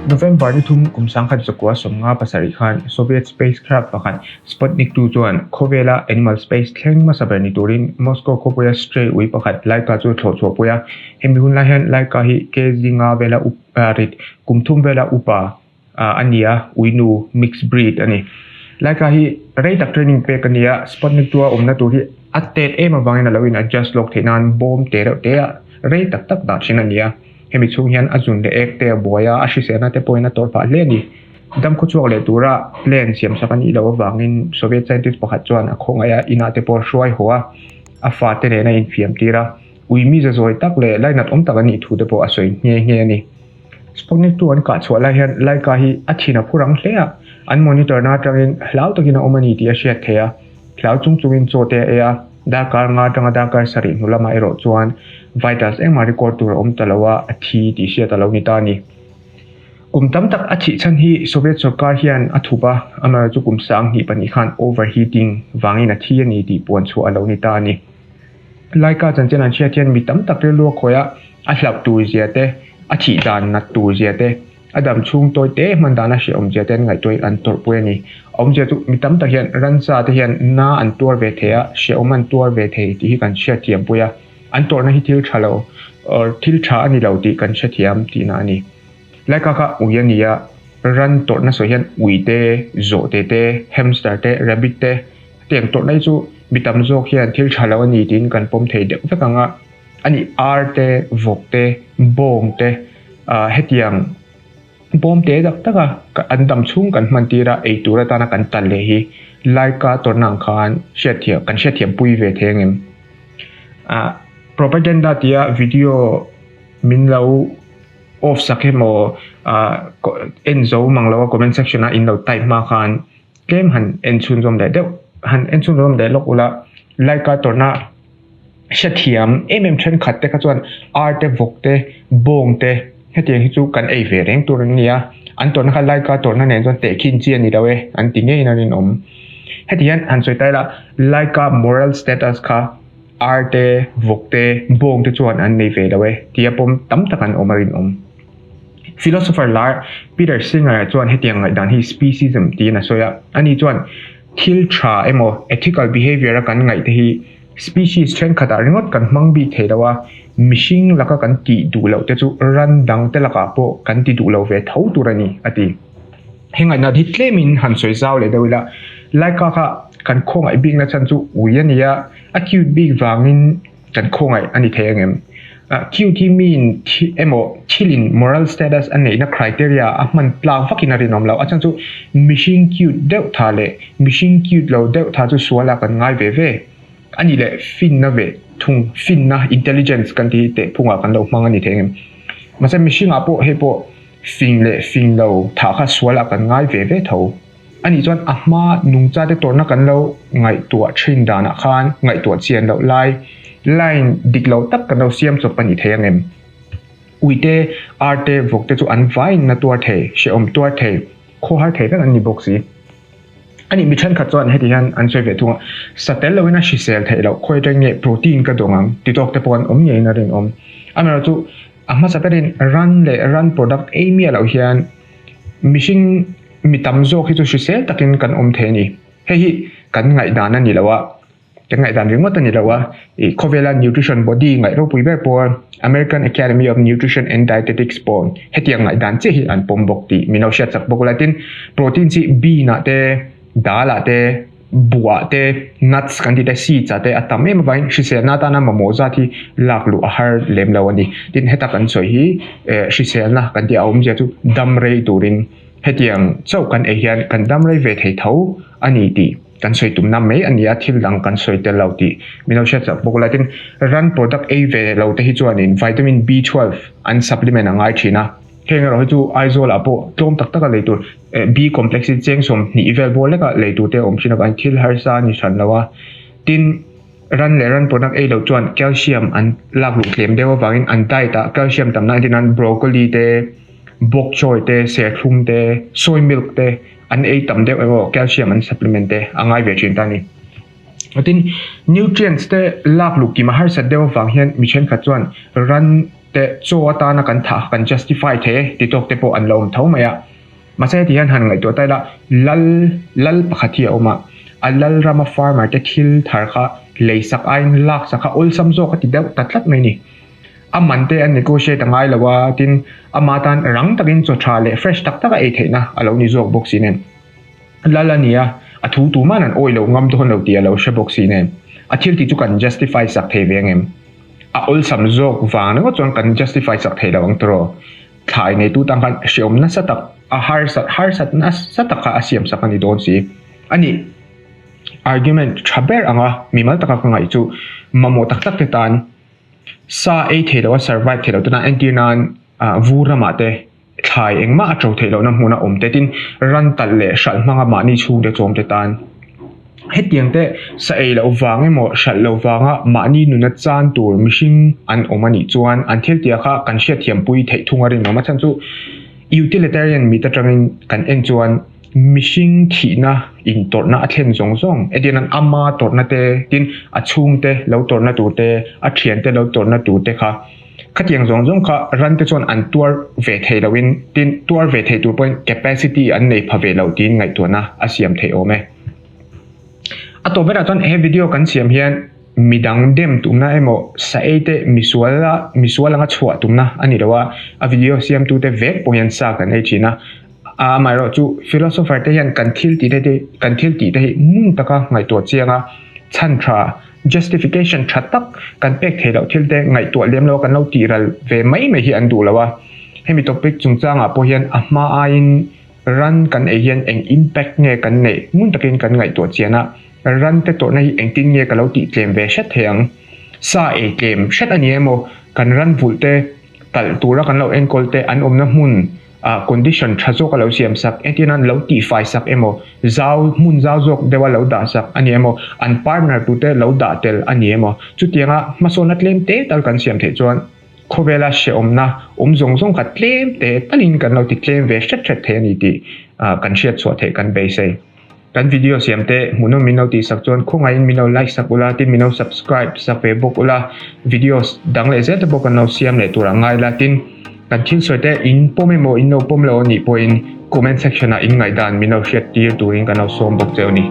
November ni thum kum 1957 khan Soviet spacecraft pakhat Sputnik 2 chuan khawvela animal space thleng hmasa ber ni turin Moscow khawpuia stray ui pakhat Laika chu thlawh chhuah pui a. Hemi hun lai hian Laika hi kg nga vela rit kum thum vela upa a ni a, ui nu mixed breed a ni. Laika hi rei tak training pek a ni a, Sputnik 2 a awmna tur hi a tet em avangin a lo in adjust lawk theih nan bawm te reuh te a rei tak tak dah thin a ni a. Hemi chhung hian a zun leh ek te a buai a, a hriselna te pawhin a tawrh phah hle a ni. Dam khawchhuak leh tura plan siam sak a nih loh avangin Soviet scientist pakhat chuan a khawngaih a, inah te pawh a hruai haw a, a fate nen a infiam tir a, ui mi zazawi tak leh lainat awm tak a nih thu te pawh a sawi nghe nghe a ni. Sputnik 2 an kah chhuah lai hian Laika hi a thin a phu rang hle a, an monitor na atangin hlau takin a awm a ni tih a hriat theih a, hlau chung chungin chaw te a ei a, darkar nga atanga darkar sarih hnu lamah erawh chuan vitals engmah record tur a awm ta lo a, a thi tih hriat a lo ni ta a ni. Kum tam tak a thih chhan hi Soviet sorkar hian a thup a, amaherawhchu chu kum 2002 khan overheating vangin a thi a ni tih puan chhuah a lo ni ta a ni. Laika chanchin an hriat hian mi tam tak rilru a khawih a, a hlauh tur zia te, a thih dan nat tur zia te, a dam chhung tawi te hman dan a hrehawm zia te an ngaihtuahin an tawrhpui a ni. A awmzia chu mi tam tak hian ransa te hian na an tuar ve thei a, hrehawm an tuar ve thei tih hi kan hriatthiampui a, an tawrhna hi thil tha lo or thil tha a ni lo tih kan hrethiam tihna a ni. Laika kha ui a ni a, ran tawrhna sawi hian ui te, zawhte te, hamster te, rabbit te, Tiang tawrhna hi chu mi tam zawk hian thil tha lo a ni tiin kan pawm thei deuh vek ang a, a ni ar te, vawk te, bawng te ah hetiang bawm te tak tak a an dam chhung kan hman tir a ei tur atana kan tal leh hi Laika tawrhna ang khan hriatthiam kan hriatthiam pui ve thei ang em? Ah propaganda tia video min lo off sak emaw ah en zo mang lo a comment section a in lo type hma khan. Tlem han en chhunzawm leh deuh, han en chhunzawm leh lawk ula, Laika tawrhna hrethiam em em thenkhat te kha chuan ar te, vawk te, bawng te hetiang hi chu kan ei ve reng tur an ni a, an tawrhna kha Laika tawrhna nen chuan tehkhin chi a ni lo e an ti ngeiin a rinawm. Heti hian han sawi ta ila, Laika moral status kha ar te, vawk te, bawng te chuan an nei ve lo e tia pawm tam tak an awm a rinawm. Philosopher lar Peter Singer chuan hetiang ngaihdan hi speciesism tiin a sawi a. Ani chuan thil tha emaw ethical behavior a kan ngaihte hi species thenkhatah ringawt kan hmang bik thei lo a, mihring laka kan tih duh loh te chu ran dang te lakah pawh kan ti duh lo ve tho tur a ni, a ti. He ngaihdan hi tlemin han sawi zau leh deuh ila, Laika kha kan khawngaih bikna chhan chu ui a ni a, a cute bik vangin Kan khawngaih a ni thei ang em? Cute hi miin thi emaw thilin moral status a neihna criteria a hman tlak vakin a rinawm lo. A chhan chu mihring cute deuh tha leh mihring cute lo deuh tha chu sualah kan ngai ve ve. A nih leh finna ve thung, finna, intelligence, kan tih hi tehphungah kan lo hmang a ni thei ang em? Mahse mihringah pawh hei pawh fing leh fing lo thah kha sualah kan ngai ve ve tho. A nih chuan a hma nungchate tawrhna kan lo ngaihtuah thin danah khan ngaihtuah chian loh lai line dik lo tak kan lo siam chawp a ni thei ang em? Uite, arte, vawkte chu an vaiin na tuar thei, hrehawm tuar thei, khawhar thei vek an ni bawk si. A nih mi thenkhat chuan heti hian an sawi ve thung a, sa tel loin a hrisel theih loh, khawi atang nge protein ka dawng ang ti tawk te pawh an awm ngeiin a rinawm. Amaherawhchu a hmasa berin ran leh ran product ei miah loh hian mihring Mi tam zawk hi chu hrisel takin kan awm thei a ni. Hei hi kan ngaihdan a ni lo a, kan ngaihdan ringawt a ni lo a. Ih khawvela nutrition body ngaih ropui ber pawh American Academy of Nutrition and Dietetics pawh hetiang ngaihdan chiah hi an pawm bawk tih min lo hriat chak bawk la. Tin, protein chi bean ah te, dal ah te, buh ah te, nuts kan tih te, seeds ah te a tam em avangin hriselna atana mamawh zat hi lak luh a har lem lo a ni. Tin, heta kan sawi hi eh hriselna kan tih a awmzia chu dam rei turin Hetiang chauh kan ei hian kan dam rei ve thei tho a ni tih kan sawi tumna mai a ni a, thil dang kan sawi tel lo tih min lo hriat chak bawk la. Tin, ran product ei ve lo te hi chuanin vitamin B12 an supplement a ngai thin a, heng erawh hi chu Aizawl ah pawh tlawm tak taka lei tur B complex hi cheng 20 vel bawr leka lei tur te a awm thin avangin thil harsa a ni hran lo a. Tin, ran leh ran product ei loh chuan calcium an lak luh tlem deuh avangin an diet ah calcium tamna entir nan broccoli te, Bok choy te, serthlum te, soy milk te an ei tam deuh emaw calcium an supplement te a ngai ve thin ta a ni. Tin, nutrients te lak luh kim a harsat deuh avang hian mi thenkhat chuan ran te chaw atana kan thah kha kan justify thei e ti tawk te pawh an lo awm tho mai a. Mahse heti hian han ngaihtuah ta ila, lal lal pakhat hi a awm a, a lal rama farmer te thil thar kha lei sak aiin lak sak kha awlsam zawk a ti deuh ta tlat mai a ni. A man te an negotiate a ngai lo a, tin ama tan rang takin chaw tha leh fresh tak tak a ei theihna a lo ni zawk bawk si nen. Lal a ni a, a thu tuman an awih loh ngam dawn lo tih a lo hre bawk si nen. A thil tih chu kan justify sak thei ve angem? A awlsam zawk vang ringawt chuan kan justify sak thei lo ang tiraw? Thlai neitu tan khan hreawm nasa tak, a harsat harsat nasa tak kha a siam sak a ni dawn si. A nih, argument tha ber anga mimal taka ka ngaih chu mamawh tak tak te tan sa ei thei lo a survive thei lo te tan entir nan vur ramah te thlai engmah a to theih lohna hmuna awm te tin ran talh leh hralh hmanga mahni chhungte chawm te tan hetiang te sa ei loh vang emaw hralh loh vanga mahni nuna chan tur mihring an awm a nih chuan an thil tih kha kan hriatthiam pui theih thung a rinawm a chhan chu utilitarian mit atangin kan en chuan mihring thihna intawrhna a thlen zawng zawng entirna ama tawrhna te tin a chhungte lo tawrhna tur te a thiante lo tawrhna tur te kha. Khatiang zawng zawng kha ran te chuan an tuar ve thei loin tin tuar ve thei tur pawhin capacity an nei pha ve lo tiin ngaihtuahna a siam theih awm e. A tawp berah chuan he video kan siam hian midang dem tumna emaw sa ei te misual a misual anga chhuah tumna a ni lo a, a video siamtu te vek pawh hian sa kan ei thin a, amaherawh chu philosopher te hian kan thil tih te kan thil tih te hi ngun taka ngaihtuah chiang a chhan tha Justification tha tak kan pek theih loh thil te ngaihtuah lem lo a kan lo tih ral ve mai mai hi an duh lo a. Hemi topic chungchangah pawh hian a hma aiin ran kan ei hian eng impact nge kan neih ngun takin kan ngaihtuah chian a, ran te tawrhna hi engtin nge ka lo tih tlem ve hret thei ang? Sa ei tlem hret a ni emaw kan ran vulh te talh tura kan lo enkawl te an awmna hmun ah condition tha zawk a lo siam sak, entirna an lo tihfai sak emaw, zau hmun zau zawk deuh a lo dah sak a ni emaw, an partner tute lo dah tel a ni emaw, chutianga hmasawnna tlem te tal kan siam theih chuan khawvela hrehawmna awm zawng zawng kha tlem te talin kan lo ti tlem ve hret hret thei a ni tih kan hriat chhuah theih kan beisei. Kan video siam te hmuhnawm min lo tih sak chuan khawngaihin min lo like sak ula tin min lo subscribe sak ve bawk ula videos dang leh zel te pawh kan lo siam leh tur ang ngai la tin kan thil sawi te in pawm emaw in lo pawm lo anih pawhin comment section ah in ngaihdan min lo hriat tir turin kan lo sawm bawk cheu a ni.